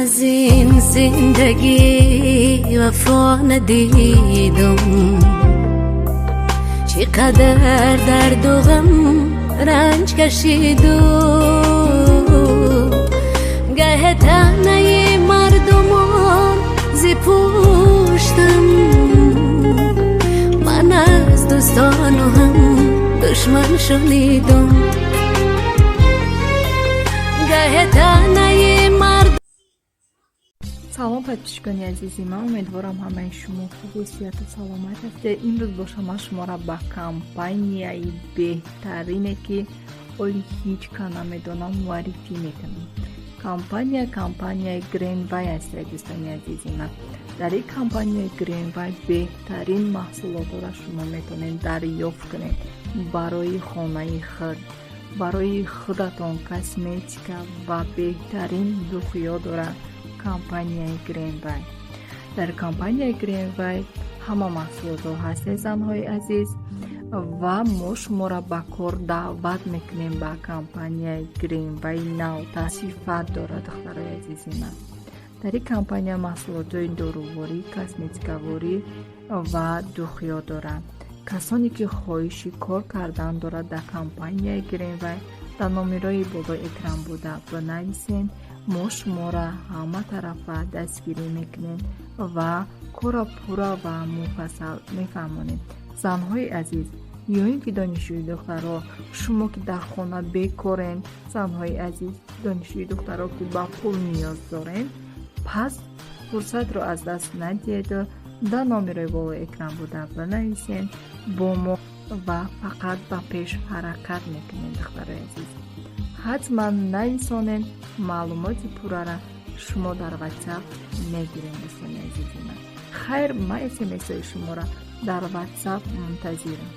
Аз ин зиндагӣ вафо надидам, чӣ қадар дарду ғам ранҷ кашидум. Гаҳ таънаи мардумон зи пуштам, ман аз дӯстону ҳам душман шунидум. Гаҳ таънаи мард Салом, подписчикони азизи ман! Умедворам, ҳамаи шумо хубу сиҳату саломат ҳастед. Имрӯз боша ман шуморо ба компанияи беҳтарине, ки оли ҳеҷ ка намедонам, муаррифӣ мекунам. Компания компанияи Гренвай аст. Дӯстони азизи ман, дар ин компанияи Гренвай беҳтарин маҳсулотро шумо метавонед дарёфт кунед барои хонаи худ, барои худатон косметика ва беҳтарин духиё дорад компанияи Гренвай. Дар компанияи Гренвай ҳама маҳсулотҳо ҳастед, занҳои азиз, ва мо шуморо ба кор даъват мекунем ба компанияи Гренвай. Навта сифат дорад, духтарои азизи ман. Дар ин компания маҳсулотҳои доруворӣ, косметикаворӣ ва духиё дорад. Касоне ки хоҳиши кор кардан дорад дар компанияи Гренвай, дар номерои болои экран буда бинависен. Мо шуморо ҳама тарафа дастгирӣ мекунем ва корро пурра ва муфассал мефаҳмонем. Занҳои азиз ё ин ки донишҷӯи духтаро, шумо ки дар хона бекорен, занҳои азиз, донишҷӯи духтаро, ки ба пул ниёз дорен, пас фурсатро аз даст надиҳеду дар номерои болои экран буда бинависен бо мо ва фақат ба пеш ҳаракат мекунем. Духтарои азиз, ҳатман нависонед, маълумоти пуррара шумо дар Ватсап мегирем. Дӯстони азизи ман, хайр, ман смсҳои шуморо дар Ватсап мунтазирам.